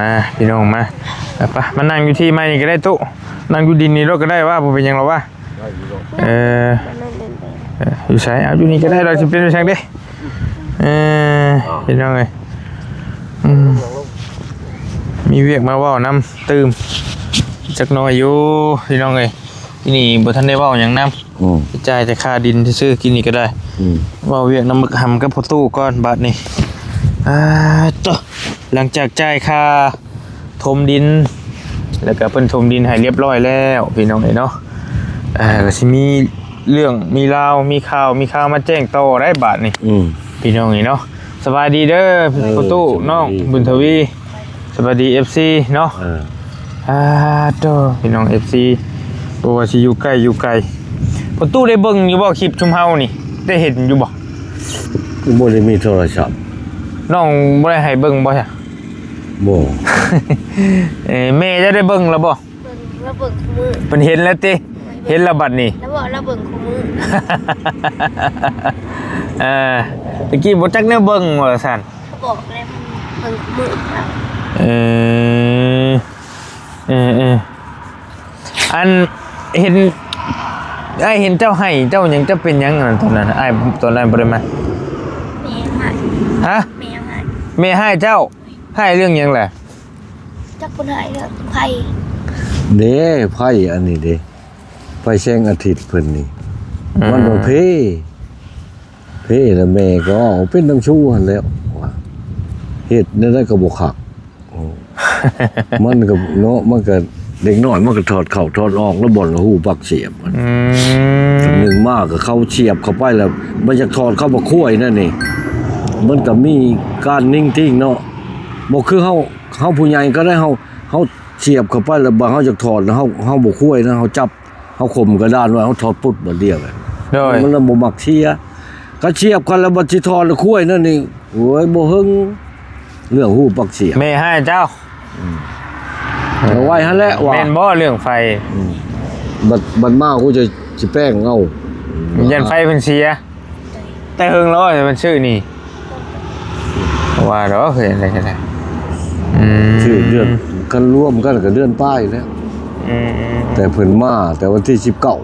ອ່າ ພີ່ນ້ອງມາ ໄປ ມານັ່ງຢູ່ທີ່ໃໝ່ນີ້ກໍໄດ້ຕຸ ນັ່ງຢູ່ດິນນີ້ໂລດກໍໄດ້ວ່າ ບໍ່ເປັນຫຍັງດອກວ່າ ເອີ ເອີ ຢູ່ໃສ ເອົາຢູ່ນີ້ກໍໄດ້ດອກ ຊິເປັນໄປຈັ່ງເດ້ ເອີ ພີ່ນ້ອງເອີຍ ອືມ ມີວຽກມາເວົ້ານຳຕື່ມຈັກໜ່ອຍຢູ່ ພີ່ນ້ອງເອີຍ ທີ່ນີ້ບໍ່ທັນໄດ້ເວົ້າຫຍັງນຳ ອືມ ຈ່າຍແຕ່ຄ່າດິນຊື່ໆ ກິນນີ້ກໍໄດ້ ອືມ ເວົ້າວຽກນຳບັກຫຳກັບພໍ່ຕູ້ກ່ອນບາດນີ້ ອາ ໂຕ ຫຼັງຈາກຈ່າຍຄ່າຖົມດິນ ແລ້ວກໍເພິ່ນຖົມດິນໃຫ້ລຽບຮ້ອຍແລ້ວ ພີ່ນ້ອງເອີຍເນາະ ເອີ ກໍຊິມີເລື່ອງມີລາວ ມີຂ່າວ ມີຂ່າວມາແຈ້ງຕໍ່ໄດ້ບາດນີ້ ອືມ ພີ່ນ້ອງເອີຍເນາະ ສະບາຍດີເດີ ເອີ ພໍ່ຕູ້ ສະບາຍດີ ນ້ອງບຸນທະວີ ສະບາຍດີ ເອັຟຊີ ເນາະ ເອີ ອາ ໂຕ ພີ່ນ້ອງ ເອັຟຊີ ບໍ່ວ່າຊິຢູ່ໃກ້ຢູ່ໄກ ພໍ່ຕູ້ໄດ້ເບິ່ງຢູ່ບໍ່ ຄລິບຊຸມເຮົານີ້ ໄດ້ເຫັນຢູ່ບໍ່? ບໍ່ໄດ້ມີໂທລະສັບ ນ້ອງບໍ່ໄດ້ໃຫ້ເບິ່ງບໍ່ຊະ? ບໍ່ ເອີ ແມ່ເຈົ້າໄດ້ເບິ່ງແລ້ວບໍ່? ເບິ່ງ ລາວເບິ່ງຄູ່ມື້ ເພິ່ນເຫັນແລ້ວຕິ? ເຫັນແລ້ວບັດນີ້ ລາວບອກລາວເບິ່ງຄູ່ມື້ ເອີ ຕະກີ້ບໍ່ຈັກແນວເບິ່ງວ່າຊັ້ນ ເຂົາບອກແລ້ວເບິ່ງຄູ່ມື້ ເອີ ເອີ ເອີ ອັນເຫັນ ອ້າຍເຫັນເຈົ້າໄຫ້ເຈົ້າຫຍັງ ເຈົ້າເປັນຫຍັງອັນນັ້ນ ຕອນນັ້ນ ອ້າຍ ຕອນນັ້ນບໍ່ໄດ້ມາ ແມ່ຮ້າຍ ຮະ? ແມ່ຮ້າຍ ແມ່ຮ້າຍເຈົ້າ? ຮ້າຍເລື່ອງຫຍັງລະ? ຈັກເພິ່ນໃຫ້ເລື່ອງໄຟ ເດ້ ໄຟອັນນີ້ເດ້ ໄຟແສງອາທິດເພິ່ນນີ້ ອືມ ມັນບໍ່ເພ ເພແລ້ວແມ່ກໍເວົ້າເປັນນຳຊູຫັ້ນແຫຼ້ວວ່າ ເຮັດແນວໃດກໍບໍ່ຄັກ ອືມ ມັນກໍເນາະ ມັນກໍເດັກນ້ອຍມັນກໍຖອດເຂົ້າຖອດອອກ ແລ້ວບ່ອນຮູປັກສຽບ ອືມ ໜຶ່ງມາກໍເຂົ້າສຽບເຂົ້າໄປແລ້ວ ມັນຢາກຖອດເຂົ້າບັກຂ້ວຍນັ້ນນີ້ ມັນກໍມີການນິ່ງຕິ່ງເນາະ ບໍ່ຄືເຮົາ ເຮົາຜູ້ໃຫຍ່ກໍໄດ້ ເຮົາ ເຮົາສຽບເຂົ້າໄປແລ້ວບາດເຮົາຢາກຖອດ ເຮົາ ເຮົາບໍ່ຄວຍນະ ເຮົາຈັບ ເຮົາຂົ່ມກະດານໄວ້ ເຮົາຖອດປຸດບາດດຽວເລີຍ ໂດຍ ມັນລະບໍ່ມັກເສຍ ກໍສຽບກັນແລ້ວບັດຊິຖອດແລ້ວຄວຍນັ້ນນີ້ ໂອ້ຍ ບໍ່ເຫິງ ເລື່ອງຮູປັກສຽບ ແມ່ຮ້າຍເຈົ້າ ອືມ ເອົາໄວ້ຫັ້ນແຫຼະວ່າ ແມ່ນບໍ່ເລື່ອງໄຟ? ອືມ ບັດ ບັດມາກູຈະຊິແປງເອົາ ຢ້ານໄຟເພິ່ນເສຍ ແຕ່ເຫິງແລ້ວມັນຊື້ນີ້ ວ່າດອກເຮີ້ຍ ອັນໃດກໍໄດ້ ອືມ ຊື້ເດືອນ ຄັນລວມກັນກໍເດືອນປາຍແລ້ວ ອືມໆໆ ແຕ່ເພິ່ນມາແຕ່ວັນທີສິບເກົ້າ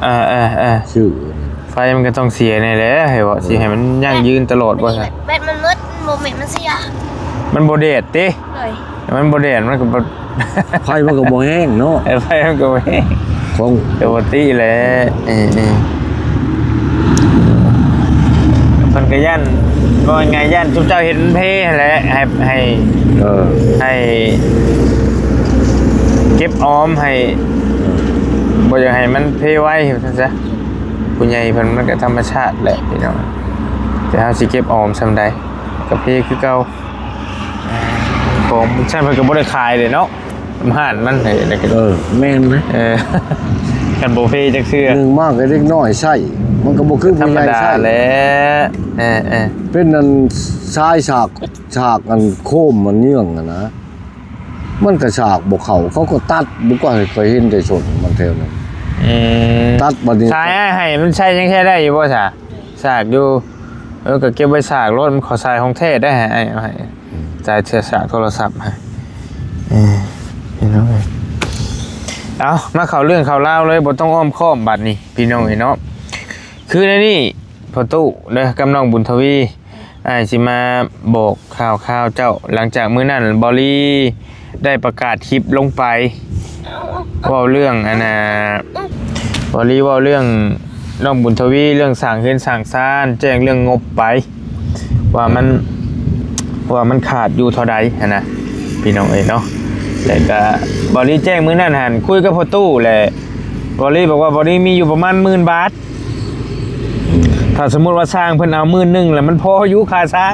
ເອີໆໆ ຊື້ ໄຟມັນກໍຕ້ອງເສຍແນ່ແຫຼະ ໃຫ້ເວົ້າ ເອີ ຊິໃຫ້ມັນຢັ້ງຢືນຕະຫຼອດບໍ່ຊະ? ແບັດມັນໝົດ ບໍ່ແມ່ນມັນເສຍ ມັນບໍ່ແດດຕິ? ໂດຍ ມັນບໍ່ແດດ ມັນກໍບໍ່ ໄຟມັນກໍບໍ່ແຮງເນາະ ເອີ ໄຟມັນກໍບໍ່ແຮງ ຂອງ ປົກກະຕິແຫຼະ ເອີໆ ເພິ່ນກໍຢ້ານ ເວົ້າງ່າຍໆ ຢ້ານຊຸມເຈົ້າເຮັດມັນເພຫັ້ນແຫຼະ ໃຫ້ ໃຫ້ ເອີ ໃຫ້ເກັບອອມ ໃຫ້ ເອີ ບໍ່ຢາກໃຫ້ມັນເພໄວ ວ່າຊັ້ນຊະ ຜູ້ໃຫຍ່ເພິ່ນມັນກໍທຳມະຊາດແຫຼະ ພີ່ນ້ອງ ແຕ່ເຮົາຊິເກັບອອມສ່ຳໃດ ກະເພຄືເກົ່າ ຂອງຊັ້ນເພິ່ນກໍບໍ່ໄດ້ຂາຍເດ້ເນາະ ນຳຮ້ານມັນໃຫ້ ເອີ ແມ່ນນະ ເອີ ຄັນບໍ່ເພຈັກເທື່ອ ໜຶ່ງມາກໍເດັກນ້ອຍໃຊ້ ມັນກໍບໍ່ຄືຜູ້ໃຫຍ່ໃຊ້ ທຳມະດາແຫຼະ ເອີໆ ເປັນອັນຊາຍສາກ ສາກອັນໂຄມມັນເຍືອງຫັ້ນນະ ມັນກະສາກບໍ່ເຂົ້າ ເຂົາກໍຕັດ ບໍ່ກໍໃຫ້ຂ້ອຍເຫັນແຕ່ຊົນມັນແຖວນັ້ນ ເອີ ຕັດບັດນີ້ ສາຍອ້າຍໃຫ້ມັນໃຊ້ ຍັງໃຊ້ໄດ້ຢູ່ບໍ່ສະ? ສາກຢູ່ ເອີ ກໍເກັບໄວ້ສາກໂລດ ມັນຂໍສາຍຂອງແທ້ໄດ້ ໃຫ້ອ້າຍເອົາໃຫ້ ອືມ ສາຍເສຍສາກໂທລະສັບໃຫ້ ເອີ ພີ່ນ້ອງເອີຍ ເອົາ ມາເຂົ້າເລື່ອງເຂົ້າລາວເລີຍ ບໍ່ຕ້ອງອ້ອມຄ້ອມບັດນີ້ ພີ່ນ້ອງເອີຍເນາະ ຄືໃນນີ້ ພໍ່ຕູ້ເດີ ກັບນ້ອງບຸນທະວີ ອ້າຍຊິມາບອກຂ່າວຄາວເຈົ້າ ຫຼັງຈາກມື້ນັ້ນ ບອລລີໄດ້ປະກາດຄລິບລົງໄປ ເວົ້າເລື່ອງອັນນ່າ ບອລລີເວົ້າເລື່ອງນ້ອງບຸນທະວີ ເລື່ອງສ້າງເຮືອນສ້າງຊານ ແຈ້ງເລື່ອງງົບໄປ ວ່າມັນ ວ່າມັນຂາດຢູ່ເທົ່າໃດຫັ້ນນະ ພີ່ນ້ອງເອີຍເນາະ ແລ້ວກະບອລລີແຈ້ງມື້ນັ້ນຫັ້ນ ຄຸຍກັບພໍ່ຕູ້ແຫຼະ ບອລລີບອກວ່າ ບອລລີມີຢູ່ປະມານໝື່ນບາດ ຖ້າສົມມຸດວ່າຊ່າງເພິ່ນເອົາໝື່ນໜຶ່ງ ແລ້ວມັນພໍຢູ່ຄ່າຊ່າງ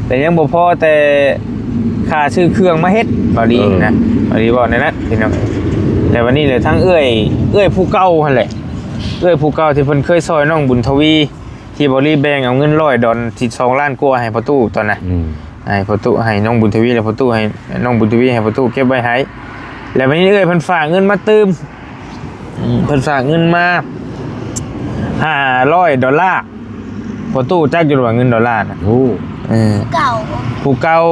ແຕ່ຍັງບໍ່ພໍແຕ່ຄ່າຊື້ເຄື່ອງມາເຮັດ ບອລລີ ເອີ ນະ ບອລລີເວົ້າແນວນັ້ນ ພີ່ນ້ອງ ແລ້ວບັດນີ້ແຫຼະ ທາງເອື້ອຍ ເອື້ອຍຜູ້ເກົ່າຫັ້ນແຫຼະ ເອື້ອຍຜູ້ເກົ່າທີ່ເພິ່ນເຄີຍຊ່ອຍນ້ອງບຸນທະວີ ທີ່ບອລລີແບ່ງເອົາເງິນຮ້ອຍດອນ ສິບສອງລ້ານກວ່າໃຫ້ພໍ່ຕູ້ຕອນນັ້ນ ອືມ ໃຫ້ພໍ່ຕູ້ ໃຫ້ນ້ອງບຸນທະວີ ແລ້ວພໍ່ຕູ້ໃຫ້ ນ້ອງບຸນທະວີໃຫ້ພໍ່ຕູ້ເກັບໄວ້ໃຫ້ ແລ້ວບັດນີ້ເອື້ອຍເພິ່ນຝາກເງິນມາຕື່ມ ເພິ່ນຝາກເງິນມາຫ້າຮ້ອຍດອນລາ ພໍ່ຕູ້ຈັກຢູ່ວ່າເງິນດອນລານະ ໂອ້ ເອີ ເກົ່າ ຜູ້ເກົ່າ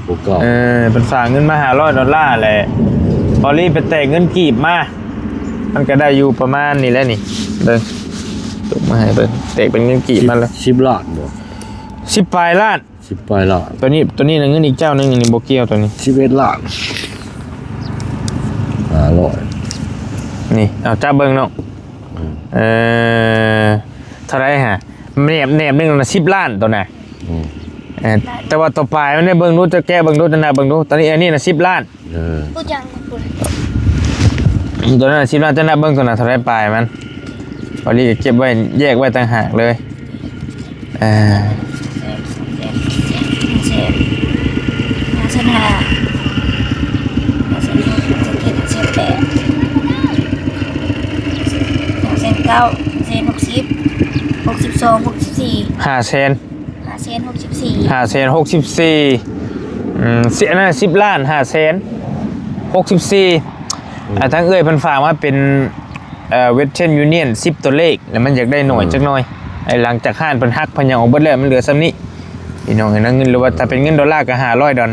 ບໍ່ເກົ່າ. ເອີ ເພິ່ນຝາກເງິນມາຫ້າຮ້ອຍດອນລາແຫຼະ ພໍລີໄປແຕກເງິນກີບມາ ມັນກໍໄດ້ຢູ່ປະມານນີ້ແຫຼະນີ້ ເບິ່ງ ຕົກມາໃຫ້ເບິ່ງ ແຕກເປັນເງິນກີບມາແລ້ວ ສິບ ສິບລ້ານບໍ່? ສິບປາຍລ້ານ ສິບປາຍລ້ານ. ຕົວນີ້ ຕົວນີ້ນະເງິນອີກເຈົ້າໜຶ່ງ ອັນນີ້ບໍ່ກ່ຽວ ຕົວນີ້ສິບເອັດລ້ານຫ້າຮ້ອຍ. ນີ້ ເອົາຈັບເບິ່ງເນາະ ອືມ ເອີ ເທົ່າໃດຫະ? ແໜບ ແໜບໜຶ່ງນະສິບລ້ານຕົວນະ ອືມ ເອີ ແຕ່ວ່າຕົວປາຍມັນໄດ້ ເບິ່ງດູ ຈະແກະເບິ່ງດູ ຈະນັບເບິ່ງດູ ຕົວນີ້ ອັນນີ້ນະສິບລ້ານ ເອີ ບໍ່ຈັກ ຕົວນັ້ນສິບລ້ານ ຈະນັບເບິ່ງຕົວນັ້ນເທົ່າໃດປາຍມັນ ພໍລີກໍເກັບໄວ້ ແຍກໄວ້ຕ່າງຫາກເລີຍ ເອີ ຫ້າແສນ ຫ້າແສນຫ້າ ຫ້າແສນຫົກ ຫ້າແສນເຈັດ ຫ້າແສນແປດ ຫ້າແສນເກົ້າ ຫ້າແສນຫົກສິບ ຫົກສິບສອງ ຫົກສິບສີ່ ຫ້າແສນ ຫ້າແສນຫົກສິບສີ່ ຫ້າແສນຫົກສິບສີ່ ອືມ ສິບ ອັນນັ້ນສິບລ້ານຫ້າແສນຫົກສິບສີ່ ອືມ ອ່າ ທາງເອື້ອຍເພິ່ນຝາກມາເປັນ ເອີ Western Union ສິບຕົວເລກ ແລ້ວມັນຢາກໄດ້ໜ້ອຍ ອືມ ຈັກໜ້ອຍ ໄອ້ຫຼັງຈາກຮ້ານເພິ່ນຫັກເພິ່ນຫຍັງອອກເບິດແລ້ວ ມັນເຫຼືອສ່ຳນີ້ ພີ່ນ້ອງເອີຍນະ ເງິນ ຫຼືວ່າຖ້າເປັນເງິນໂດລາກໍຫ້າຮ້ອຍດອນ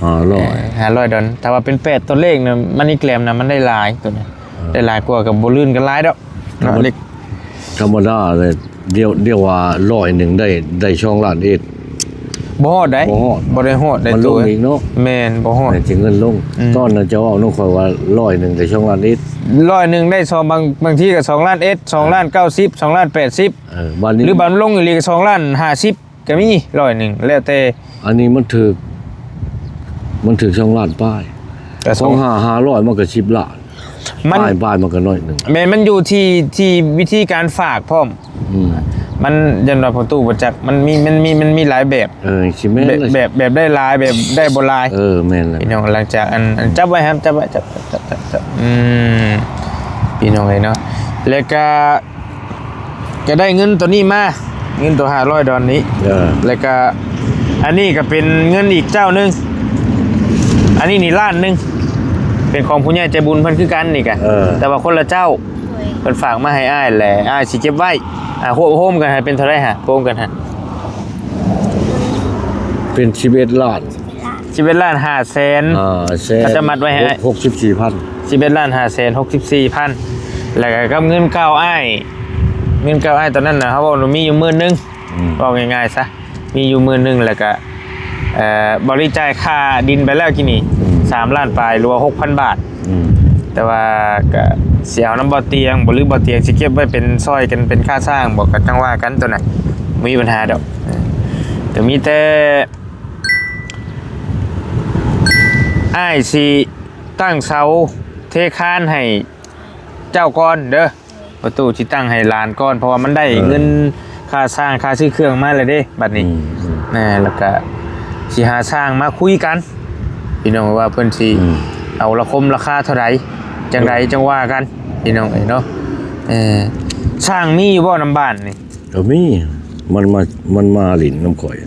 ຫ້າຮ້ອຍ ເອີ ຫ້າຮ້ອຍດອນ ຖ້າວ່າເປັນແປດຕົວເລກນະ ມັນອີກແກມນະ ມັນໄດ້ຫຼາຍຕົວນີ້ ເອີ ໄດ້ຫຼາຍກວ່າ ກໍບໍ່ລື່ນກັນຫຼາຍດອກ ທຳມະ ເນາະ ເລັກ ທຳມະດາເລີຍ ດຽວ ດຽວວ່າຮ້ອຍໜຶ່ງໄດ້ ໄດ້ສອງລ້ານເອັດ ບໍ່ຮອດໃດ ບໍ່ຮອດ ບໍ່ໄດ້ຮອດໃດ ມັນລົງອີກເນາະ ແມ່ນ ບໍ່ຮອດ ແມ່ນຊິເງິນລົງ ອືມ ຕອນນັ້ນເຈົ້າເວົ້ານຳຂ້ອຍວ່າຮ້ອຍໜຶ່ງໄດ້ສອງລ້ານເອັດ ຮ້ອຍໜຶ່ງໄດ້ສອງ ບາງ ບາງທີກໍສອງລ້ານເອັດ ສອງລ້ານເກົ້າສິບ ສອງລ້ານແປດສິບ ເອີ ບາດນີ້ ຫຼືບາດລົງອີ່ຫຼີກໍສອງລ້ານຫ້າສິບ ກໍມີຮ້ອຍໜຶ່ງ ແລ້ວແຕ່ ອັນນີ້ມັນຖືກ ມັນຖືກສອງລ້ານປາຍ ຂອງຫ້າ ຫ້າຮ້ອຍມັນກໍສິບລ້ານ ມັນ ປາຍ ປາຍມັນກໍໜ້ອຍໜຶ່ງ ແມ່ນ ມັນຢູ່ທີ່ ທີ່ວິທີການຝາກພ້ອມ ອືມ ມັນ ຢ້ານວ່າພໍ່ຕູ້ບໍ່ຈັກ ມັນມີ ມັນມີ ມັນມີຫຼາຍແບບ ເອີ ຊິແມ່ນ ແບບ ແບບ ແບບໄດ້ຫຼາຍ ແບບໄດ້ບໍ່ຫຼາຍ ເອີ ແມ່ນແລ້ວ ພີ່ນ້ອງ ຫຼັງຈາກອັນ ອັນ ຈັບໄວ້ຫັ້ນ ຈັບໄວ້ ຈັບ ຈັບ ຈັບ ຈັບ ອືມ ພີ່ນ້ອງເອີຍເນາະ ແລ້ວກໍ ກໍໄດ້ເງິນຕົວນີ້ມາ ເງິນຕົວຫ້າຮ້ອຍດອນນີ້ ເອີ ແລ້ວກະອັນນີ້ກໍເປັນເງິນອີກເຈົ້າໜຶ່ງ ອັນນີ້ນີ້ລ້ານໜຶ່ງ ເປັນຂອງຜູ້ໃຫຍ່ໃຈບຸນເພິ່ນຄືກັນນີ້ກະ ເອີ ແຕ່ວ່າຄົນລະເຈົ້າ ໂດຍ ເພິ່ນຝາກມາໃຫ້ອ້າຍແຫຼະ ອ້າຍຊິເກັບໄວ້ ອ່າ ໂຮມກັນຫັ້ນເປັນເທົ່າໃດຫະ ໂຮມກັນຫັ້ນ ເປັນສິບເອັດລ້ານ ສິບເອັດລ້ານຫ້າແສນ ຫ້າແສນ ເຂົາຈະມັດໄວ້ໃຫ້ອ້າຍ ຫົກສິບສີ່ພັນ ສິບເອັດລ້ານຫ້າແສນຫົກສິບສີ່ພັນ ແລ້ວກໍກັບເງິນເກົ່າອ້າຍ ເງິນເກົ່າອ້າຍຕອນນັ້ນນະ ເຮົາເວົ້າວ່າມີຢູ່ໝື່ນໜຶ່ງ ອືມ ເວົ້າງ່າຍໆຊະ ມີຢູ່ໝື່ນໜຶ່ງ ແລ້ວກໍ ເອີ ບໍລິຈ່າຍຄ່າດິນໄປແລ້ວກີ້ນີ້ ອືມ ສາມລ້ານປາຍ ຫຼືວ່າຫົກພັນບາດ ອືມ ແຕ່ວ່າກໍຊິເອົານຳບໍ່ຕຽງບໍ່ ຫຼືບໍ່ຕຽງຊິເກັບໄວ້ເປັນຊ່ອຍກັນເປັນຄ່າສ້າງບໍ່ ກໍຈັ່ງວ່າກັນໂຕນັ້ນ ບໍ່ມີບັນຫາດອກ ເອີ ກໍມີແຕ່ ອ້າຍຊິຕັ້ງເສົາເທຄານໃຫ້ເຈົ້າກ່ອນເດີ ປະຕູຊິຕັ້ງໃຫ້ຫຼານກ່ອນ ເພາະວ່າມັນໄດ້ ເອີ ເງິນຄ່າສ້າງຄ່າຊື້ເຄື່ອງມາແລ້ວເດ້ ບັດນີ້ ອືມ ອືມ ແມ່ນ ແລ້ວກະຊິຫາຊ່າງມາຄຸຍກັນ ພີ່ນ້ອງ ວ່າເພິ່ນຊິ ອືມ ເອົາລະຄົມລາຄາເທົ່າໃດ ຈັ່ງໃດ ເອີ ຈັ່ງວ່າກັນ ພີ່ນ້ອງເອີຍເນາະ ເອີ ຊ່າງມີຢູ່ບໍ່ນຳບ້ານນີ້? ກໍມີ ມັນມາ ມັນມາຫຼິ້ນນຳຂ້ອຍ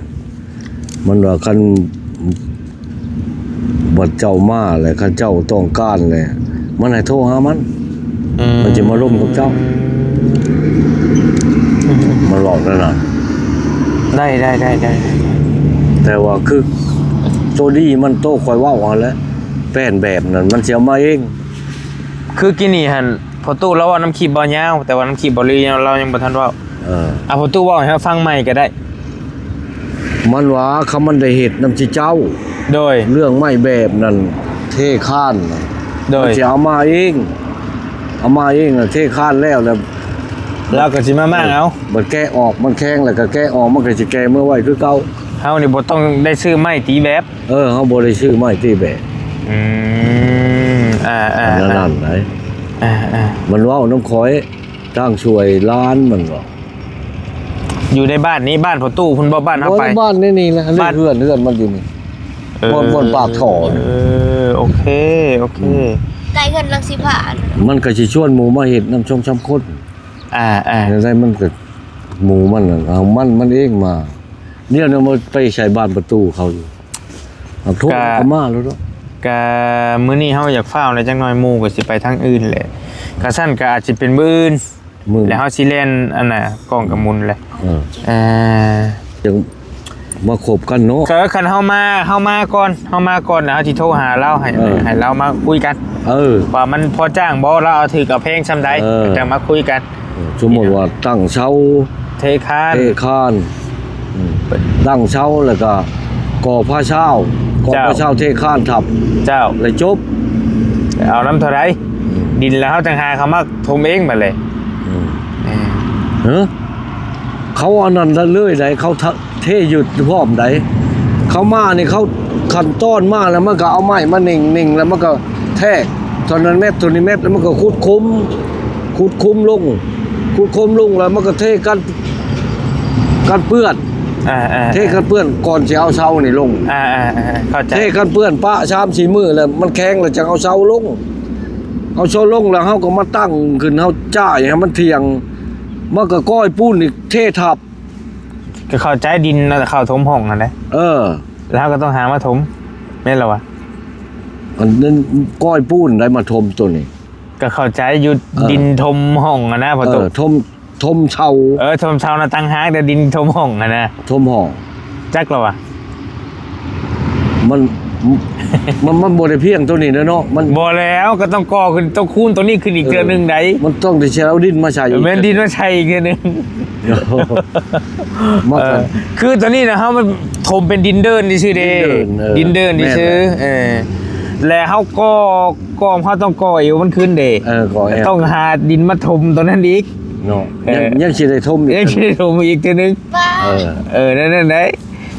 ມັນວ່າຄັນບັດເຈົ້າມາແລ້ວ ຄັນເຈົ້າຕ້ອງການແລ້ວ ມັນໃຫ້ໂທຫາມັນ ອືມ ມັນຈະມາລົມກັບເຈົ້າ ມັນເວົ້າແນວນັ້ນ ໄດ້ ໄດ້ ໄດ້ ໄດ້ ແຕ່ວ່າຄືໂຕດີມັນໂຕຂ້ອຍເວົ້າຫັ້ນແຫຼະ ແປ້ນແບບນັ້ນມັນຊິເອົາມາເອງ ຄືກີ້ນີ້ຫັ້ນ ພໍ່ຕູ້ລາວເວົ້ານຳຄລິບບໍ່ຍາວ ແຕ່ວ່ານຳຄລິບບໍ່ລີລາວຍັງບໍ່ທັນເວົ້າ ເອີ ອ່ະ ພໍ່ຕູ້ເວົ້າໃຫ້ເຮົາຟັງໃໝ່ກໍໄດ້ ມັນວ່າຄັນມັນໄດ້ເຮັດນຳຊິເຈົ້າ ໂດຍ ເລື່ອງໄມ້ແບບນັ້ນ ເທຄານ ໂດຍ ມັນຊິເອົາມາເອງ ເອົາມາເອງ ເທຄານແລ້ວ ແລ້ວລາວກໍຊິມາມ້າງເອົາ ບັດແກະອອກ ມັນແຂງແລ້ວກໍແກະອອກ ມັນກໍຊິແກ່ເມືອໄວ້ຄືເກົ່າ ເຮົານີ້ບໍ່ຕ້ອງໄດ້ຊື້ໄມ້ຕີແບບ ເອີ ເຮົາບໍ່ໄດ້ຊື້ໄມ້ຕີແບບ ອືມ ອ່າໆໆ ນັ້ນໄດ໋ ອ່າໆ ມັນເວົ້ານຳຂ້ອຍ ທາງຊ່ວຍຫຼານມັນເວົ້າ ຢູ່ໃນບ້ານນີ້ ບ້ານພໍ່ຕູ້ພຸ້ນບໍ່ ບ້ານເຮົາໄປ ບໍ່ ບ້ານໃນນີ້ແຫຼະ ບ້ານ ເຮືອນ ເຮືອນມັນຢູ່ນີ້ ເອີ ບ່ອນ ບ່ອນປາກທໍ່ ເອີ ໂອເຄ ໂອເຄ ອືມ ໃກ້ເຮືອນຫຼັງສີຟ້າ ມັນກໍຊິຊວນໝູ່ມາເຮັດນຳສອງສາມຄົນ ອ່າໆ ແນວໃດມັນກໍ ໝູ່ມັນນັ້ນ ເອົາມັນ ມັນເອງມາ ດຽວນີ້ມັນໄປໃສ່ບ້ານປະຕູເຂົາຢູ່ ເອົາໂທດ ກະ ເຂົ້າມາແລ້ວເນາະ ກະມື້ນີ້ເຮົາຢາກຟ້າວແດ່ຈັກໜ້ອຍ ໝູ່ກໍຊິໄປທາງອື່ນແຫຼະ ກະຊັ້ນກະອາດຊິເປັນມື້ອື່ນ ມື້ ແລ້ວເຮົາຊິແລ່ນອັນນ່າ ກ້ອງກະມຸນແຫຼະ ເອີ ເອີ ຈັ່ງ ມາຄົບກັນເນາະ. ກໍຄັນເຮົາມາ ເຮົາມາກ່ອນ ເຮົາມາກ່ອນ ແລ້ວເຮົາຊິໂທຫາລາວ ໃຫ້ ເອີ ໃຫ້ລາວມາຄຸຍກັນ ເອີ ວ່າມັນພໍຈ້າງບໍ່ ລາວເອົາຖືກເອົາແພງຊ່ຳໃດ ເອີ ຈັ່ງມາຄຸຍກັນ. ເອີ ສົມມຸດວ່າຕັ້ງເສົາ ເທຄານ ເທຄານ ອືມ ຕັ້ງເສົາ ແລ້ວກໍກໍ່ພາຊາວ ກໍ່ພາຊາວ ເຈົ້າ ເທຄານທັບ ເຈົ້າ ແລ້ວຈົບ. ເອົານຳເທົ່າໃດ? ອືມ ດິນແລ້ວເຮົາຈັ່ງຫາເຂົາມາຖົມເອງບາດນີ້. ອືມ ເອີ ເອີ ເຂົາອັນນັ້ນເລີຍໃດ ເຂົາ ເທຢູ່ພ້ອມໃດ ເຂົາມານີ້ ເຂົາຂັ້ນຕອນມາແລ້ວ ມັນກໍເອົາໄມ້ມາເນັ່ງໆ ແລ້ວມັນກໍແທກເທົ່ານັ້ນແມັດ ເທົ່ານີ້ແມັດ ແລ້ວມັນກໍຂຸດຂຸມ ຂຸດຂຸມລົງ ຂຸດຂຸມລົງ ແລ້ວມັນກໍເທກັນ ກັນເປື້ອນ ອ່າໆໆ ເທກັນເປື້ອນ ກ່ອນຊິເອົາເສົານີ້ລົງ ອ່າໆໆ ເຂົ້າໃຈ ເທກັນເປື້ອນປະສາມສີ່ມື້ ແລ້ວມັນແຂງ ແລ້ວຈັ່ງເອົາເສົາລົງ ເອົາເສົາລົງ ແລ້ວເຮົາກໍມາຕັ້ງຂຶ້ນ ເຮົາຈ່າຍໃຫ້ມັນທ່ຽງ ມັນກໍກ້ອຍປູນອີກ ເທທັບ. ກໍເຂົ້າໃຈ ດິນເນາະ ເຂົ້າຖົມຫ້ອງຫັ້ນແຫຼະ ເອີ ແລ້ວເຮົາກໍຕ້ອງຫາມາຖົມ ແມ່ນລະວະ? ອັນນັ້ນກ້ອຍປູນໄດ້ມາຖົມໂຕນີ້ ກໍເຂົ້າໃຈຢູ່ ເອີ ດິນຖົມຫ້ອງຫັ້ນນະ ພໍ່ຕູ້ ເອີ ຖົມ ຖົມເສົາ ເອີ ຖົມເສົານະຕ່າງຫາກ ແຕ່ດິນຖົມຫ້ອງຫັ້ນນະ ຖົມຫ້ອງ ຈັກລະວະ? ມັນ ມັນ ມັນບໍ່ໄດ້ພຽງໂຕນີ້ແຫຼະເນາະ ມັນ ບໍ່ແລ້ວ ກໍຕ້ອງກໍ່ຂຶ້ນ ຕ້ອງຄູນໂຕນີ້ຂຶ້ນອີກເທື່ອໜຶ່ງໃດ ເອີ ມັນຕ້ອງໄດ້ເອົາດິນມາໃສ່ ແມ່ນ ອີກເທື່ອໜຶ່ງ ດິນມາໃສ່ອີກເທື່ອໜຶ່ງ ມາ ເອີ ກັນ ຄືຕອນນີ້ນະ ເຮົາມັນຖົມເປັນດິນເດີນຊື່ໆເດ້ ດິນເດີນ ເອີ ດິນເດີນຊື່ໆ ແມ່ນແຫຼະ ເອີ ແລະເຮົາກໍ ກໍເຮົາຕ້ອງກໍ່ເອວມັນຂຶ້ນເດ້ ເອີ ກໍ່ເອວ ຕ້ອງຫາດິນມາຖົມຕົວນັ້ນອີກເນາະ ເອີ ຍັງ ຍັງຊິໄດ້ຖົມອີກ ຍັງຊິໄດ້ຖົມອີກເທື່ອໜຶ່ງ ເອີ ເອີ ນັ້ນໆ ໄດ້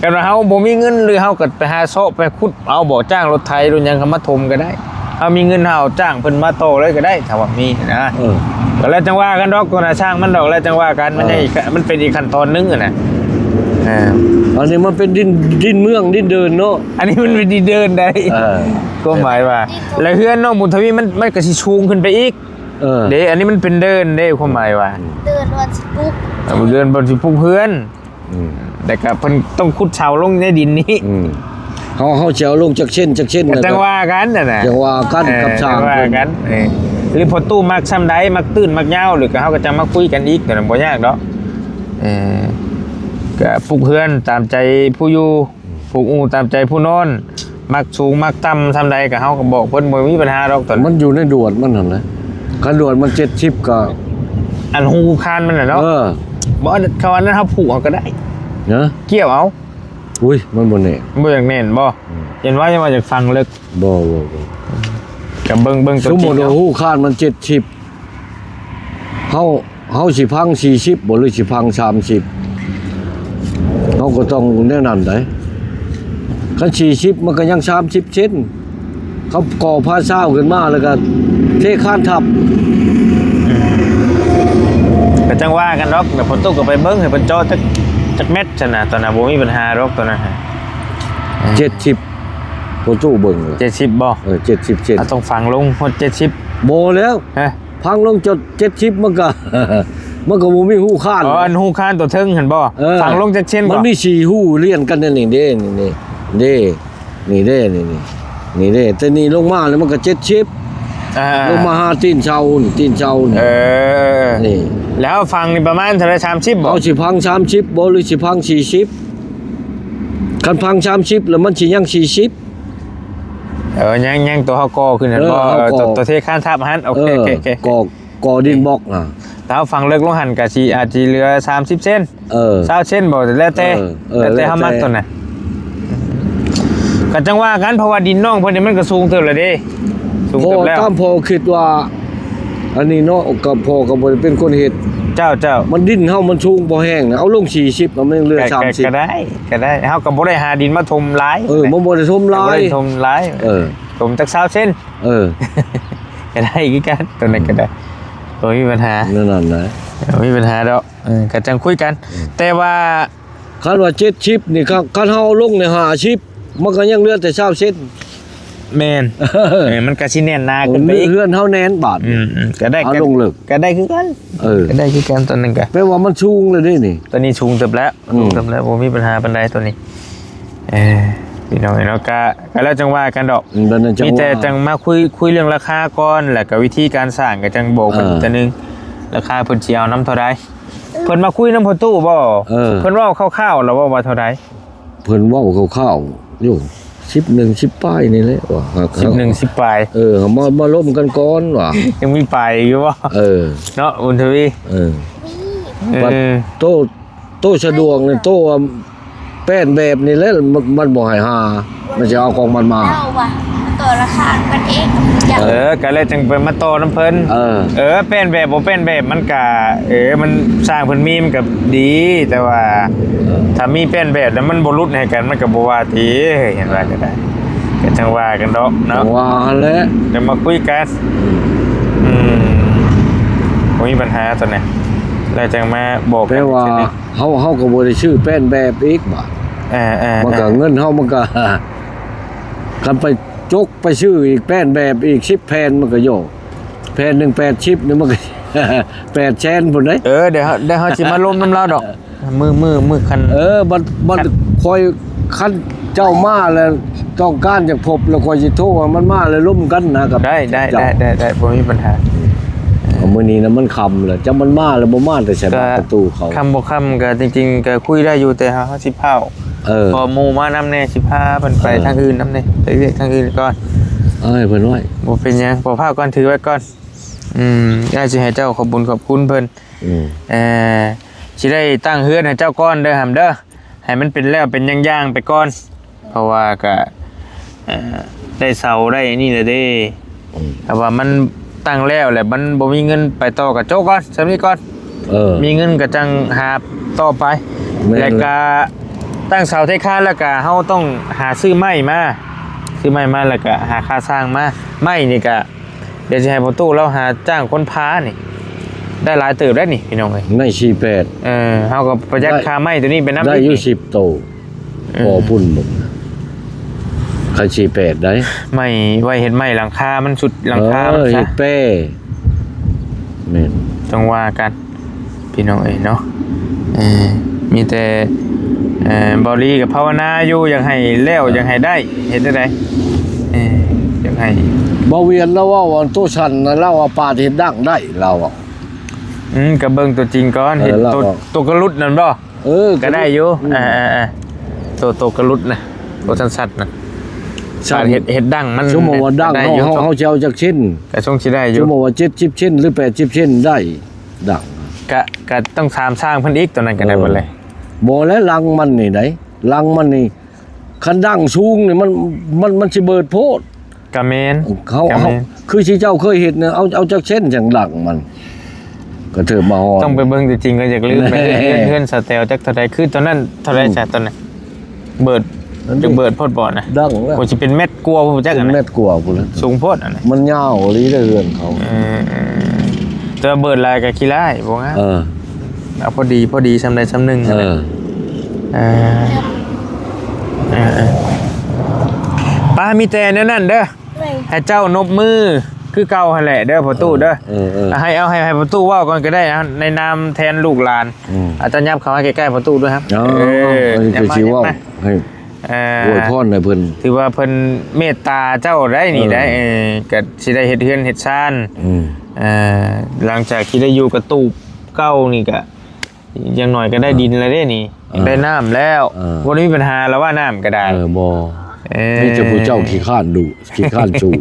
ຄັນວ່າເຮົາບໍ່ມີເງິນ ຫຼືເຮົາກໍໄປຫາເຊາະໄປຂຸດເອົາ ບໍ່ ຈ້າງລົດໄຖລົດຫຍັງເຂົ້າມາຖົມກໍໄດ້ ເຮົາມີເງິນເຮົາຈ້າງເພິ່ນມາຕໍ່ເລີຍກໍໄດ້ ຖ້າວ່າມີນະ ເອີ ກໍແລ້ວຈັ່ງວ່າກັນດອກ ກໍນະຊ່າງມັນດອກ ແລ້ວຈັ່ງວ່າກັນ ມັນຍັງ ເອີ ອີກ ມັນເປັນອີກຂັ້ນຕອນໜຶ່ງຫັ້ນນະ ອ່າ ອັນນີ້ມັນເປັນດິນ ດິນເມືອງ ດິນເດີນເນາະ ອັນນີ້ມັນເປັນດິນເດີນໄດ໋ ເອີ ຄວາມໝາຍວ່າ ແລ້ວເຮືອນນ້ອງບຸນທະວີມັນ ມັນກໍຊິສູງຂຶ້ນໄປອີກ ເອີ ເດ້ ອັນນີ້ມັນເປັນເດີນເດ້ ຄວາມໝາຍວ່າ ເດີນບ່ອນຊິປຸກ ເອີ ເດີນບ່ອນຊິປຸກເຮືອນ ອືມ ແລ້ວກໍເພິ່ນຕ້ອງຂຸດເສົາລົງໃນດິນນີ້ ອືມ ເຮົາ ເຮົາຊິເອົາລົງຈັກເຊັນ ຈັກເຊັນ ກໍຈັ່ງວ່າກັນຫັ້ນນະ ຈັ່ງວ່າກັນ ເອີ ກັບຊ່າງ ຈັ່ງວ່າກັນ ເອີ ຫຼືພໍ່ຕູ້ມັກຊ່ຳໃດ ມັກຕື້ນ ມັກຍາວ ຫຼືກໍເຮົາກໍຈັ່ງມາຄຸຍກັນອີກ ໂຕນັ້ນບໍ່ຍາກດອກ ເອີ ກໍປຸກເຮືອນຕາມໃຈຜູ້ຢູ່ ອືມ ຜູກອູຕາມໃຈຜູ້ນອນ ມັກສູງມັກຕ່ຳຊ່ຳໃດກໍເຮົາກໍບອກເພິ່ນ ບໍ່ມີບັນຫາດອກຕອນ ມັນຢູ່ໃນດວດມັນຫັ້ນແຫຼະ ຄັນດວດມັນເຈັດສິບກໍ ອັນຮູຄານມັນນະເນາະ ເອີ ບໍ່ ເຂົາອັນນັ້ນເຮົາຜູກເອົາກໍໄດ້ ຮະ ກ່ຽວເອົາ ອຸ້ຍ ມັນບໍ່ແໜ້ນ ບໍ່ຢາກແໜ້ນບໍ່? ອືມ ເຫັນວ່າ ຍັງວ່າຢາກຝັງເລິກ ບໍ່ ບໍ່ ບໍ່ ກໍເບິ່ງ ເບິ່ງຕົວຈິງ ສົມມຸດວ່າຮູຄານມັນເຈັດສິບ ເຮົາ ເຮົາຊິພັງສີ່ສິບບໍ່ ຫຼືຊິພັງສາມສິບ ເຮົາກໍຕ້ອງແນວນັ້ນໄດ໋ ຄັນສີ່ສິບມັນກໍຍັງສາມສິບເຊັນ ເຂົາກໍ່ພາຊາວຂຶ້ນມາ ແລ້ວກໍເທຄານທັບ ກໍຈັ່ງວ່າກັນດອກ ແລ້ວພໍ່ຕູ້ກໍໄປເບິ່ງໃຫ້ເພິ່ນເຈາະຈັກ ຈັກແມັດຊັ້ນນະ ຕອນນັ້ນບໍ່ມີບັນຫາດອກ ຕອນນັ້ນ ເຈັດສິບ ພໍ່ຕູ້ເບິ່ງເລີຍ ເຈັດສິບບໍ່? ເອີ ເຈັດສິບເຊັນ ເຮົາຕ້ອງຝັງລົງຮອດເຈັດສິບ ບໍ່ແລ້ວ ຮະ ຝັງລົງຈອດເຈັດສິບ ມັນກໍ ມັນກໍບໍ່ມີຮູຄານ ອໍ ອັນຮູຄານຕົວເທິງຫັ້ນບໍ່? ເອີ ຝັງລົງຈັກເຊັນ ມັນມີສີ່ຮູລຽນກັນນີ້ເດ້ ນີ້ເດ້ ນີ້ເດ້ ນີ້ເດ້ ນີ້ເດ້ ແຕ່ນີ້ລົງມາແລ້ວມັນກໍເຈັດສິບ ອ່າ ລົງມາຫາຕີນເສົານີ້ ຕີນເສົານີ້ ເອີ ນີ້ ແລ້ວຝັງນີ້ປະມານເທົ່າໃດ ສາມສິບບໍ່? ເຮົາຊິຝັງສາມສິບບໍ່ ຫຼືຊິຝັງສີ່ສິບ? ຄັນຝັງສາມສິບແລ້ວມັນຊິຍັງສີ່ສິບ ເອີ ຍັງ ຍັງຕົວເຮົາກໍ່ຂຶ້ນຫັ້ນ ເອີ ບໍ່? ເອີ ເຮົາກໍ່ ຕົວ ຕົວເທຄານທັບຫັ້ນ ໂອເຄ ເອີ ໂອເຄ ໂອເຄ ກໍ່ ກໍ່ດິນບລັອກນະ ຖ້າເຮົາຝັງເລິກລົງຫັ້ນກະຊິ ອາດຊິເຫຼືອ ສາມສິບເຊັນ ເອີ ຊາວເຊັນບໍ່ ແລ້ວແຕ່ ເອີ ເອີ ແລ້ວແຕ່ເຮົາມັກ ແລ້ວແຕ່ ຕົວນັ້ນ ກໍຈັ່ງວ່າກັນ ເພາະວ່າດິນນ້ອງເພິ່ນນີ້ມັນກໍສູງເຕີບແລ້ວເດ້ ສູງເຕີບແລ້ວ ພໍ່ ຕາມພໍ່ຄິດວ່າ ອັນນີ້ເນາະ ກໍພໍ່ກໍບໍ່ໄດ້ເປັນຄົນເຮັດ ເຈົ້າ ເຈົ້າ ມັນດິນເຮົາມັນສູງພໍແຮງນະ ເອົາລົງສີ່ສິບ ມັນຍັງເຫຼືອ ກໍ ສາມສິບ ກໍໄດ້ ກໍໄດ້ ເຮົາກໍບໍ່ໄດ້ຫາດິນມາຖົມຫຼາຍ ເອີ ມັນບໍ່ໄດ້ຖົມຫຼາຍ ບໍ່ໄດ້ຖົມຫຼາຍ ເອີ ຖົມຈັກຊາວເຊັນ ເອີ ກໍໄດ້ຄືກັນ ຕົວນັ້ນກໍໄດ້ ອືມ ບໍ່ມີບັນຫາ ແນວນັ້ນນະ ບໍ່ມີບັນຫາດອກ ເອີ ກໍຈັ່ງຄຸຍກັນ ອືມ ແຕ່ວ່າ ຄັນວ່າເຈັດສິບນີ້ ຄັນ ຄັນເຮົາເອົາລົງໃນຫ້າສິບ ມັນກໍຍັງເຫຼືອແຕ່ຊາວເຊັນ ແມ່ນ ເອີ ມັນກໍຊິແໜ້ນໜາຂຶ້ນໄປອີກ ເຮືອນເຮົາແໜ້ນບາດ ອືມໆ ກໍໄດ້ ເອົາລົງເລິກ ກໍໄດ້ຄືກັນ ເອີ ກໍໄດ້ຄືກັນ ຕົວນັ້ນກໍ ແປວ່າມັນສູງແລ້ວເດ້ນີ້ ຕົວນີ້ສູງເຕີບແລ້ວ ອືມ ສູງເຕີບແລ້ວ ບໍ່ມີບັນຫາປານໃດຕົວນີ້ ເອີ ພີ່ນ້ອງເອີຍເນາະ ກະ ກະແລ້ວຈັ່ງວ່າກັນດອກ ອືມ ມີແຕ່ຈັ່ງມາຄຸຍ ຄຸຍເລື່ອງລາຄາກ່ອນ ແລ້ວກະວິທີການສ້າງກະຈັ່ງບອກເພິ່ນ ເອີ ອີກເທື່ອໜຶ່ງ ລາຄາເພິ່ນຊິເອົານຳເທົ່າໃດ ເພິ່ນມາຄຸຍນຳພໍ່ຕູ້ບໍ່? ເອີ ເພິ່ນເວົ້າຄ່າວໆແລ້ວບໍ່ວ່າເທົ່າໃດ? ເພິ່ນເວົ້າຄ່າວໆຢູ່ ສິບໜຶ່ງ ສິບປາຍນີ້ແຫຼະວ່າ ສິບໜຶ່ງ ສິບປາຍ ເອີ ມາ ມາລົມກັນກ່ອນວ່າ ຍັງມີປາຍຢູ່ບໍ່? ເອີ ເນາະ ບຸນທະວີ ເອີ ເອີ ບັດໂຕ ໂຕສະດວກນີ້ ໂຕ ແປ້ນແບບນີ້ແຫຼະ ມັນ ມັນບໍ່ໃຫ້ຫາ ມັນຊິເອົາຂອງມັນມາ ເຈົ້າວ່າ ມັນຕໍ່ລາຄາກັນເອງ ເອີ ກໍເລີຍຈັ່ງໄປມາຕໍ່ນຳເພິ່ນ ເອີ ເອີ ແປ້ນແບບບໍ່ແປ້ນແບບ ມັນກະ ເອີ ມັນ ຊ່າງເພິ່ນມີມັນກະດີ ແຕ່ວ່າ ເອີ ຖ້າມີແປ້ນແບບແລ້ວມັນບໍ່ຫຼຸດໃຫ້ກັນ ມັນກະບໍ່ວ່າຕິ ເຫັນວ່າກະໄດ້ ກະຈັ່ງວ່າກັນດອກເນາະ ຈັ່ງວ່າຫັ້ນແຫຼະ ຈັ່ງມາຄຸຍກັນ ອືມ ອືມ ບໍ່ມີບັນຫາຕົວນີ້ ແລ້ວຈັ່ງມາບອກກັນ ແຕ່ວ່າ ເຮົາ ເຮົາກໍບໍ່ໄດ້ຊື້ແປ້ນແບບອີກບາດ ເອີໆໆ ມັນກໍເງິນເຮົາມັນກໍ ຄັນໄປຈົກໄປຊື້ອີກແປ້ນແບບອີກສິບແຜ່ນ ມັນກໍໂຍ ແຜ່ນໜຶ່ງແປດສິບນີ້ ມັນກໍແປດແສນພຸ້ນເດ້ ເອີ ດຽວເຮົາ ດຽວເຮົາຊິມາລົມນຳລາວດອກ ມື້ ມື້ ມື້ຄັນ ເອີ ບັດ ບັດຂ້ອຍ ຄັນເຈົ້າມາແລ້ວ ຕ້ອງການຢາກພົບ ແລ້ວຂ້ອຍຊິໂທໃຫ້ມັນມາ ແລ້ວລົມກັນນະ ກັບ ໄດ້ ໄດ້ ເຈົ້າ ໄດ້ ໄດ້ ບໍ່ມີບັນຫາ ເອົາ ມື້ນີ້ນະມັນຄ່ຳແລ້ວ ຈັກມັນມາແລ້ວບໍ່ມາແຕ່ໃສ ປະຕູເຂົາ ຄ່ຳບໍ່ຄ່ຳກໍ ຈິງໆ ກໍຄຸຍໄດ້ຢູ່ ແຕ່ເຮົາ ເຮົາຊິພ້າວ ເອີ ເພາະໝູ່ມານຳແດ່ ຊິພາເພິ່ນໄປ ເອີ ທາງອື່ນນຳແດ່ ໄປວຽກທາງອື່ນກ່ອນ ເອີ ເພິ່ນໄວ້ ບໍ່ເປັນຫຍັງ ບໍ່ພ້າວກ່ອນ ຖືໄວ້ກ່ອນ ອືມ ອ້າຍຊິໃຫ້ເຈົ້າຂອບບຸນຂອບຄຸນເພິ່ນ ອືມ ເອີ ຊິໄດ້ຕັ້ງເຮືອນໃຫ້ເຈົ້າກ່ອນເດີ ຫຳເດີ ໃຫ້ມັນເປັນແລ້ວເປັນຢ່າງໆໄປກ່ອນ ເພາະວ່າກະ ເອີ ໄດ້ເຊົາໄດ້ອັນນີ້ແຫຼະເດ້ ອືມ ຖ້າວ່າມັນຕັ້ງແລ້ວແຫຼະ ມັນບໍ່ມີເງິນໄປຕໍ່ ກະໂຈະກ່ອນ ສ່ຳນີ້ກ່ອນ ເອີ ມີເງິນກະຈັ່ງຫາຕໍ່ໄປ ແມ່ນ ແລ້ວກະຕັ້ງເສົາເທຄານ ແລ້ວກະເຮົາຕ້ອງຫາຊື້ໄມ້ມາ ຊື້ໄມ້ມາ ແລ້ວກະຫາຄ່າຊ່າງມາ ໄມ້ນີ້ກະ ດຽວຊິໃຫ້ພໍ່ຕູ້ລາວຫາຈ້າງຄົນພານີ້ ໄດ້ຫຼາຍເຕີບໄດ໋ນີ້ພີ່ນ້ອງເອີຍ ໄມ້ສີ່ແປດ ເອີ ເຮົາກໍປະຢັດຄ່າໄມ້ຕົວນີ້ໄປນຳ ໄດ້ຢູ່ສິບໂຕ ເອີ ພໍພຸ້ນໝົດ ຄັນສີ່ແປດໄດ໋ ໄມ້ໄວ້ເຮັດໄມ້ຫຼັງຄາ ມັນຊຸດຫຼັງຄາ ເອີ ມັນຊະ ເຮັດແປ້ ແມ່ນ ຈັ່ງວ່າກັນ ພີ່ນ້ອງເອີຍເນາະ ເອີ ມີແຕ່ ເອີ ເບົາລີກໍພາວະນາຢູ່ ຢາກໃຫ້ແລ້ວ ເອີ ຢາກໃຫ້ໄດ້ ເຮັດຈັ່ງໃດ ເອີ ຢາກໃຫ້ ເບົາວຽນລາວເວົ້າອັນໂຕຊັ້ນນະ ລາວວ່າປາດເຮັດດັ້ງໄດ້ ລາວເວົ້າ ອືມ ກໍເບິ່ງຕົວຈິງກ່ອນ ເອີ ເຫັນ ລາວ ໂຕ ເວົ້າ ໂຕກະຫຼຸດນັ້ນບໍ່? ເອີ ກໍໄດ້ຢູ່ ອືມ ເອີໆໆ ໂຕ ໂຕກະຫຼຸດນະ ໂຕສັ້ນໆນະ ປາດເຮັດ ເຮັດດັ້ງມັນ ສົມມຸດວ່າດັ້ງເຮົາ ເຮົາຊິເອົາຈັກເຊັນ ກໍຊົງຊິໄດ້ຢູ່ ສົມມຸດວ່າເຈັດສິບເຊັນ ຫຼື ແປດສິບເຊັນໄດ້ ດັ້ງ ກະ ກະຕ້ອງຖາມຊ່າງເພິ່ນອີກ ຕົວນັ້ນກໍໄດ້ ເອີ ເບິດເລີຍ ບໍ່ແລ້ວຫຼັງມັນນີ້ໃດ໋ ຫຼັງມັນນີ້ ຄັນດັ້ງສູງນີ້ມັນ ມັນ ມັນຊິເບີດໂພດ ກະແມ່ນ ເຮົາ ເຮົາ ຄືຊິເຈົ້າເຄີຍເຮັດນະ ເອົາ ເອົາຈັກເຊັນຈັ່ງດັ້ງມັນ ກະເທີບມາຮອດ ຕ້ອງໄປເບິ່ງຕົວຈິງ ກໍຢາກລືມໄປ ເຮືອນ ເຮືອນສາວແຕວຈັກເທົ່າໃດ ຄືຕອນນັ້ນເທົ່າໃດ ອືມ ຊະ ຕອນນັ້ນ ເບີດ ມັນ ຈະເບີດໂພດບໍ່ນະ ດັ້ງແລ້ວ ໂອ້ ຊິເປັນແມັດກວ່າພຸ້ນຈັກ ເປັນແມັດກວ່າພຸ້ນແຫຼະ ສູງໂພດອັນນັ້ນ ມັນຍາວອີ່ຫຼີເດ້ເຮືອນເຂົາ ເອີ ແຕ່ວ່າເບີດຫຼາຍກໍຂີ້ລ້າຍ ບໍ່ງາມ ເອີ ເອົາພໍດີ ພໍດີ ສ່ຳໃດສ່ຳໜຶ່ງ ເອີ ເອີ ເອີ ເອີ ປ້າ ມີແຕ່ແນວນັ້ນເດີ ໂດຍ ໃຫ້ເຈົ້ານົບມືຄືເກົ່າຫັ້ນແຫຼະເດີພໍ່ຕູ້ເດີ ເອີ ເອີ ໃຫ້ ເອົາ ໃຫ້ ໃຫ້ພໍ່ຕູ້ເວົ້າກ່ອນກໍໄດ້ ໃນນາມແທນລູກຫຼານ ອືມ ອາ ເຈົ້າຫຍັບເຂົ້າໃຫ້ໃກ້ໆພໍ່ຕູ້ດ້ວຍ ເອີ ເອີ ເອີ ເອີ ເອີ ເອີ ເອີ ເອີ ເອີ ເອີ ເອີ ເອີ ເອີ ອວຍພອນໃຫ້ເພິ່ນ ຖືວ່າເພິ່ນເມດຕາເຈົ້າໄດ໋ນີ້ໄດ໋ ເອີ ເອີ ກໍຊິໄດ້ເຮັດເຮືອນເຮັດຊານ ອືມ ເອີ ຫຼັງຈາກທີ່ໄດ້ຢູ່ກະຕູບເກົ່ານີ້ກະ ຢ່າງໜ້ອຍກໍໄດ້ ເອີ ດິນແລ້ວເດ້ນີ້ ເອີ ໄດ້ນ້ຳແລ້ວ ເອີ ບໍ່ໄດ້ມີບັນຫາແລ້ວວ່ານ້ຳກໍໄດ້ ເອີ ບໍ່ ເອີ ມີແຕ່ຜູ້ເຈົ້າຂີ້ຄ້ານດຸ ຂີ້ຄ້ານສູບ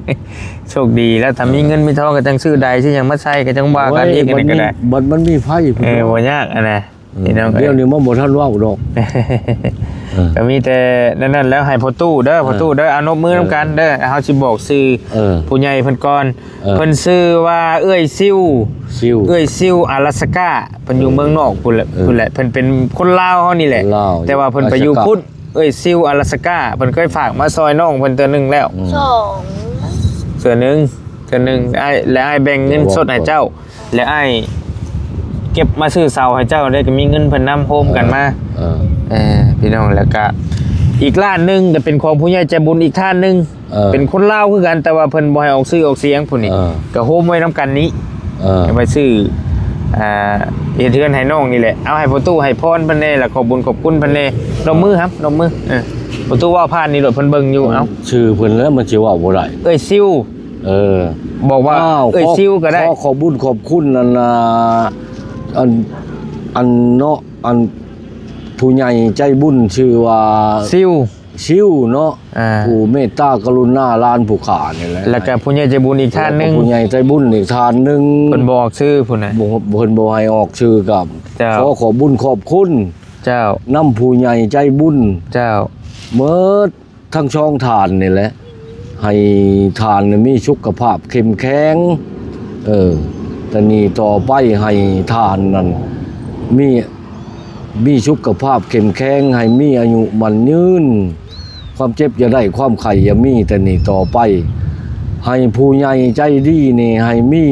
ໂຊກດີແລ້ວ ຖ້າມີເງິນມີທອງກໍຈັ່ງຊື້ໃດຊື້ຫຍັງມາໃສ່ ກໍຈັ່ງວ່າກັນອີກ ໂອ້ຍ ອັນນີ້ກໍໄດ້ ບັດມັນມີ ບັດມັນມີໄຟ ເອີ ບໍ່ຍາກອັນນະ ອືມ ພີ່ນ້ອງເອີຍ ດຽວນີ້ມັນບໍ່ທັນເວົ້າດອກ ເອີ ກໍມີແຕ່ນັ້ນໆ ແລ້ວໃຫ້ພໍ່ຕູ້ເດີ ເອີ ພໍ່ຕູ້ເດີ ເອົານົບມືນຳກັນເດີ ເອີ ເຮົາຊິບອກຊື່ ເອີ ຜູ້ໃຫຍ່ເພິ່ນກ່ອນ ເອີ ເພິ່ນຊື່ວ່າເອື້ອຍຊິວ ຊິວ ເອື້ອຍຊິວອາລາສະກາ ເພິ່ນຢູ່ເມືອງນອກພຸ້ນແຫຼະ ເອີ ພຸ້ນແຫຼະ ເພິ່ນເປັນຄົນລາວເຮົານີ້ແຫຼະ ລາວ ແຕ່ວ່າເພິ່ນໄປຢູ່ພຸ້ນ ອາລາສະກາ ເອື້ອຍຊິວອາລາສະກາ ເພິ່ນເຄີຍຝາກມາຊ່ອຍນ້ອງເພິ່ນເທື່ອໜຶ່ງແລ້ວ ອືມ ສອງ ເທື່ອໜຶ່ງ ເທື່ອໜຶ່ງ ອ້າຍ ແລະ ອ້າຍແບ່ງເງິນສົດໃຫ້ເຈົ້າ ແລະ ອ້າຍເກັບມາຊື້ເສົາໃຫ້ເຈົ້າໄດ້ ກໍມີເງິນເພິ່ນນຳໂຮມກັນມາ ເອີ ເອີ ເອີ ພີ່ນ້ອງ ແລ້ວກະອີກລ້ານໜຶ່ງກໍເປັນຂອງຜູ້ໃຫຍ່ໃຈບຸນອີກທ່ານໜຶ່ງ ເອີ ເປັນຄົນລາວຄືກັນ ແຕ່ວ່າເພິ່ນບໍ່ໃຫ້ອອກຊື່ອອກສຽງຜູ້ນີ້ ເອີ ກໍໂຮມໄວ້ນຳກັນນີ້ ເອີ ໄວ້ຊື້ ອ່າ ເຮັດເຮືອນໃຫ້ນ້ອງນີ້ແຫຼະ ເອົາໃຫ້ພໍ່ຕູ້ໃຫ້ພອນເພິ່ນແດ່ ແລ້ວຂອບບຸນຂອບຄຸນເພິ່ນແດ່ ນົບມື ເອີ ຮັບນົບມື ເອີ ພໍ່ຕູ້ເວົ້າຜ່ານນີ້ໂລດ ເພິ່ນເບິ່ງຢູ່ ເອີ ເອົ້າ ຊື່ເພິ່ນແລ້ວມັນຊິເວົ້າບໍ່ໄດ້ ເອື້ອຍຊິວ ເອີ ບອກວ່າ ອ້າວ ເອື້ອຍຊິວກໍໄດ້ ຂໍ ຂໍຂອບບຸນຂອບຄຸນອັນນ່າ ອັນ ອັນເນາະ ອັນ ຜູ້ໃຫຍ່ໃຈບຸນຊື່ວ່າ ຊິວ ຊິວເນາະ ອ່າ ຜູ້ເມດຕາກະລຸນາຫຼານຜູ້ຂ້ານີ້ແຫຼະ ແລ້ວກໍຜູ້ໃຫຍ່ໃຈບຸນອີກທ່ານໜຶ່ງ ແລ້ວກໍຜູ້ໃຫຍ່ໃຈບຸນອີກທ່ານໜຶ່ງ ເພິ່ນບໍ່ອອກຊື່ພຸ້ນນະ ບໍ່ ເພິ່ນບໍ່ໃຫ້ອອກຊື່ ກໍ ເຈົ້າ ຂໍຂອບບຸນຂອບຄຸນ ເຈົ້າ ນຳຜູ້ໃຫຍ່ໃຈບຸນ ເຈົ້າ ເໝິດ ທັງສອງທ່ານນີ້ແຫຼະ ໃຫ້ທ່ານມີສຸຂະພາບເຂັ້ມແຂງ ເອີ ແຕ່ນີ້ຕໍ່ໄປໃຫ້ທ່ານນັ້ນມີ ມີສຸຂະພາບເຂັ້ມແຂງ ໃຫ້ມີອາຍຸໝັ້ນຍືນ ຄວາມເຈັບຢ່າໄດ້ ຄວາມໄຂ້ຢ່າມີ ແຕ່ນີ້ຕໍ່ໄປ ໃຫ້ຜູ້ໃຫຍ່ໃຈດີນີ້ ໃຫ້ມີ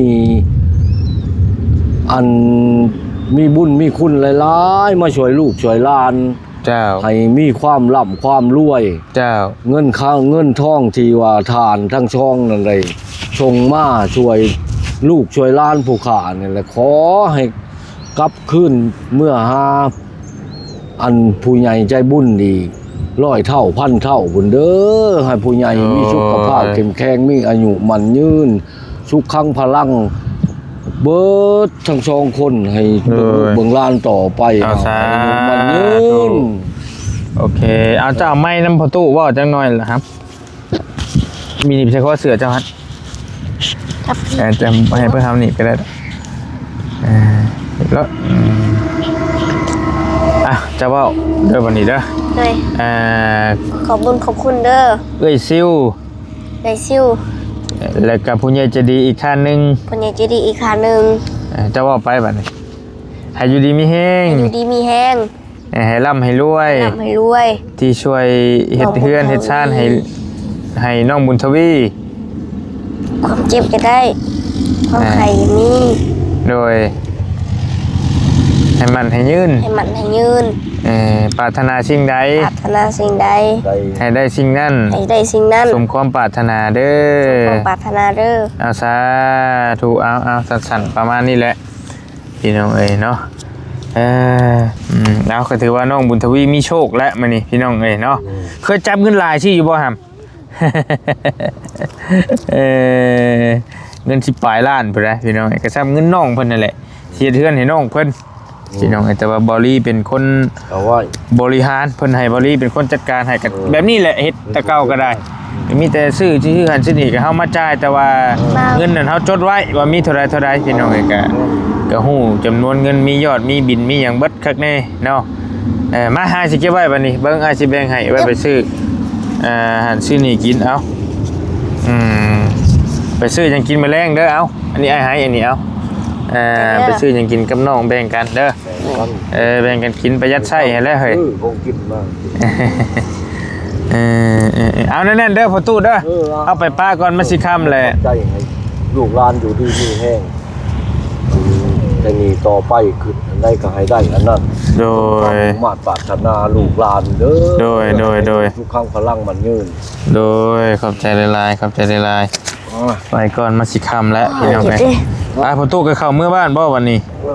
ອັນ ມີບຸນມີຄຸນຫຼາຍໆ ມາຊ່ວຍລູກຊ່ວຍຫຼານ ເຈົ້າ ໃຫ້ມີຄວາມລ່ຳຄວາມລວຍ ເຈົ້າ ເງິນຄາ ເງິນທອງທີ່ວ່າທ່ານທັງສອງນັ້ນໄດ້ສົ່ງມາຊ່ວຍລູກຊ່ວຍຫຼານຜູ້ຂ້ານີ້ແຫຼະ ຂໍໃຫ້ກັບຄືນເມືອຫາ ອັນຜູ້ໃຫຍ່ໃຈບຸນອີກຮ້ອຍເທົ່າພັນເທົ່າພຸ້ນເດີ ໃຫ້ຜູ້ໃຫຍ່ມີສຸຂະພາບເຂັ້ມແຂງ ມີອາຍຸໝັ້ນຍືນ ສຸຂັງພະລັງ ເບີດທັງສອງຄົນໃຫ້ເບິ່ງລູກເບິ່ງຫຼານຕໍ່ໄປ ເອົາ ເອົາ ສາທຸ ໃຫ້ອາຍຸໝັ້ນຍືນ. ໂອເຄ ເອົາ ເຈົ້າເອົາໄມ້ນຳພໍ່ຕູ້ເວົ້າຈັກໜ່ອຍລະ ມີໜີບໃສ່ຄໍເສື້ອເຈົ້າຫັ້ນ ເອີ ຈະໃຫ້ເພິ່ນເອົາໜີບກໍໄດ້ ເອີ ແລ້ວ ອືມ ອ່ະ ເຈົ້າເວົ້າເດີບັດນີ້ເດີ ໂດຍ ອ່າ ຂອບບຸນຂອບຄຸນເດີ ເອື້ອຍຊິວ ເອື້ອຍຊິວ ແລ້ວກໍຜູ້ໃຫຍ່ໃຈດີອີກທ່ານໜຶ່ງ ຜູ້ໃຫຍ່ໃຈດີອີກທ່ານໜຶ່ງ ເຈົ້າເວົ້າໄປບັດນີ້ ໃຫ້ຢູ່ດີມີແຮງ ໃຫ້ຢູ່ດີມີແຮງ ໃຫ້ ໃຫ້ລ່ຳໃຫ້ລວຍ ໃຫ້ລ່ຳໃຫ້ລວຍ ທີ່ຊ່ວຍເຮັດເຮືອນເຮັດຊານໃຫ້ ໃຫ້ນ້ອງບຸນທະວີ ຄວາມເຈັບຢ່າໄດ້ ຄວາມໄຂ້ຢ່າມີ ໂດຍ ໃຫ້ໝັ້ນໃຫ້ຍືນ ໃຫ້ໝັ້ນໃຫ້ຍືນ ເອີ ປາດຖະໜາສິ່ງໃດ ປາດຖະໜາສິ່ງໃດ ໃຫ້ໄດ້ສິ່ງນັ້ນ ໃຫ້ໄດ້ສິ່ງນັ້ນ ສົມຄວາມປາດຖະໜາເດີ ສົມຄວາມປາດຖະໜາເດີ ເອົາ ສາທຸ ເອົາ ເອົາ ສັ້ນໆ ປະມານນີ້ແຫຼະ ພີ່ນ້ອງເອີຍເນາະ ເອີ ອືມ ເອົາ ກໍຖືວ່ານ້ອງບຸນທະວີມີໂຊກແລ້ວມື້ນີ້ ພີ່ນ້ອງເອີຍເນາະ ເຄີຍຈັບເງິນຫຼາຍຊີ້ຢູ່ບໍ່ຫຳ? ເອີ ເງິນສິບປາຍລ້ານພຸ້ນນະ ພີ່ນ້ອງເອີຍ ກໍສ່ຳເງິນນ້ອງເພິ່ນນັ້ນແຫຼະ ຊິເຮັດເຮືອນໃຫ້ນ້ອງເພິ່ນ ພີ່ນ້ອງເອີຍ ແຕ່ວ່າບ່າວລີເປັນຄົນບໍລິຫານ ເພິ່ນໃຫ້ບ່າວລີເປັນຄົນຈັດການໃຫ້ ກໍແບບນີ້ແຫຼະ ເຮັດແຕ່ເກົ່າກໍໄດ້ ມີແຕ່ຊື້ ຊື້ຫັ້ນຊື້ນີ້ກໍເຮົາມາຈ່າຍ ແຕ່ວ່າເງິນນັ້ນເຮົາຈົດໄວ້ວ່າມີເທົ່າໃດເທົ່າໃດ ພີ່ນ້ອງເອີຍ ກໍ ກໍຮູ້ຈຳນວນເງິນ ມີຍອດ ມີບິນ ມີຫຍັງເບິດຄັກແນ່ເນາະ ເອີ ມາ ອ້າຍຊິເກັບໄວ້ບັດນີ້ ເບິ່ງ ອ້າຍຊິແບ່ງໃຫ້ ໄວ້ໄປຊື້ ເອີ ຫັ້ນ ຊື້ນີ້ກິນ ເອົາ ອືມ ໄປຊື້ຫຍັງກິນມື້ແລງເດີ ເອົາ ອັນນີ້ອ້າຍໃຫ້ ອັນນີ້ ເອົາ ເອີ ໄປຊື້ຫຍັງກິນກັບນ້ອງ ແບ່ງກັນເດີ ເອີ ແບ່ງກັນກິນ ປະຢັດໃຊ້ຫັ້ນແຫຼະເຮີ້ຍ ເອີ ຂອງກິນມາ ເອີ ເອີ ເອີ ເອົາແນ່ນໆເດີພໍ່ຕູ້ເດີ ເອີ ເອົາ ເອົາໄປປະກ່ອນ ມັນຊິຄ່ຳແຫຼະ ໃຈໃຫ້ລູກຫຼານຢູ່ດີມີແຮງ ແຕ່ນີ້ຕໍ່ໄປ ຄິດອັນໃດກໍໃຫ້ໄດ້ອັນນັ້ນ ໂດຍ ຄວາມມຸ່ງມາດປາດຖະໜາລູກຫຼານເດີ ໂດຍ ໂດຍ ໂດຍ ສຸຂັງພະລັງໝັ້ນຍືນ ໂດຍ ຂອບໃຈຫຼາຍໆ ຂອບໃຈຫຼາຍໆ ໄປກ່ອນ ມັນຊິຄ່ຳແລ້ວ ພີ່ນ້ອງເອີຍ ໄປ ພໍ່ຕູ້ກໍເຂົ້າເມືອບ້ານບໍ່ບັດນີ້? ເອີ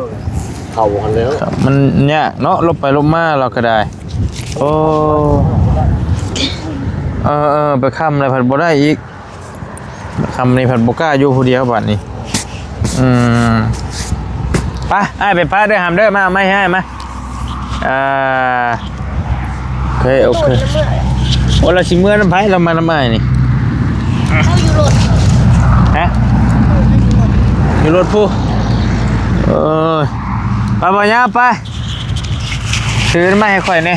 ເຂົ້າຫັ້ນແລ້ວ ມັນຍາກເນາະ ຫຼົບໄປຫຼົບມາ ເຮົາກໍໄດ້ ໂອ້ ເອີໆ ໄປຄ່ຳແລ້ວພັດບໍ່ໄດ້ອີກ ຄ່ຳນີ້ພັດບໍ່ກ້າຢູ່ຜູ້ດຽວບັດນີ້ ອືມ ໄປ ອ້າຍໄປປະເດີຫຳເດີ ມາເອົາໄມ້ໃຫ້ອ້າຍມາ ອ່າ ໂອເຄ ໂອເຄ ໂອ້ ລາວຊິເມືອນຳໃຜ ລາວມານຳອ້າຍນີ້ ເຮົາຢູ່ລົດ ຮະ ຢູ່ລົດຜູ້ ເອີຍ ໄປ ບໍ່ຍາວ ໄປ ຖືໄມ້ໃຫ້ຂ້ອຍແດ່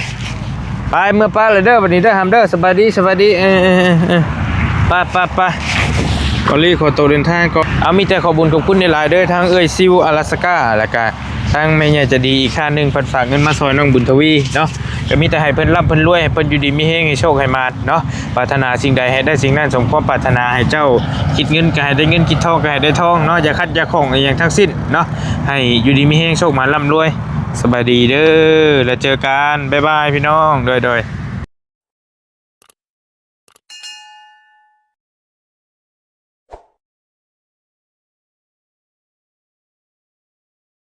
ໄປ ເມືອປະແລ້ວເດີ ບັດນີ້ເດີ ຫຳເດີ ສະບາຍດີ ສະບາຍດີ ເອີ ເອີ ເອີ ເອີ ໄປ ໄປ ໄປ ກໍລີຂໍໂຕເດີນທາງກ່ອນ ເອົາ ມີແຕ່ຂອບບຸນຂອບຄຸນຫຼາຍໆເດີ ທັງເອື້ອຍຊິວອາລາສກາ ແລ້ວກະທັງແມ່ໃຫຍ່ໃຈດີອີກທ່ານໜຶ່ງ ເພິ່ນຝາກເງິນມາຊ່ອຍນ້ອງບຸນທະວີເນາະ ກໍມີແຕ່ໃຫ້ເພິ່ນລ່ຳເພິ່ນລວຍ ໃຫ້ເພິ່ນຢູ່ດີມີແຮງ ໃຫ້ໂຊກໃຫ້ໝານເນາະ ປາດຖະໜາສິ່ງໃດໃຫ້ໄດ້ສິ່ງນັ້ນ ສົມຄວາມປາດຖະໜາ ໃຫ້ເຈົ້າຄິດເງິນກໍໃຫ້ໄດ້ເງິນ ຄິດທອງກໍໃຫ້ໄດ້ທອງເນາະ ຢ່າຂັດຢ່າຂ້ອງອີ່ຫຍັງທັງສິ້ນເນາະ ໃຫ້ຢູ່ດີມີແຮງ ໂຊກໝານ ລ່ຳລວຍ ສະບາຍດີເດີ ແລ້ວເຈີກັນ ບາຍບາຍ ພີ່ນ້ອງ ໂດຍ ໂດຍ.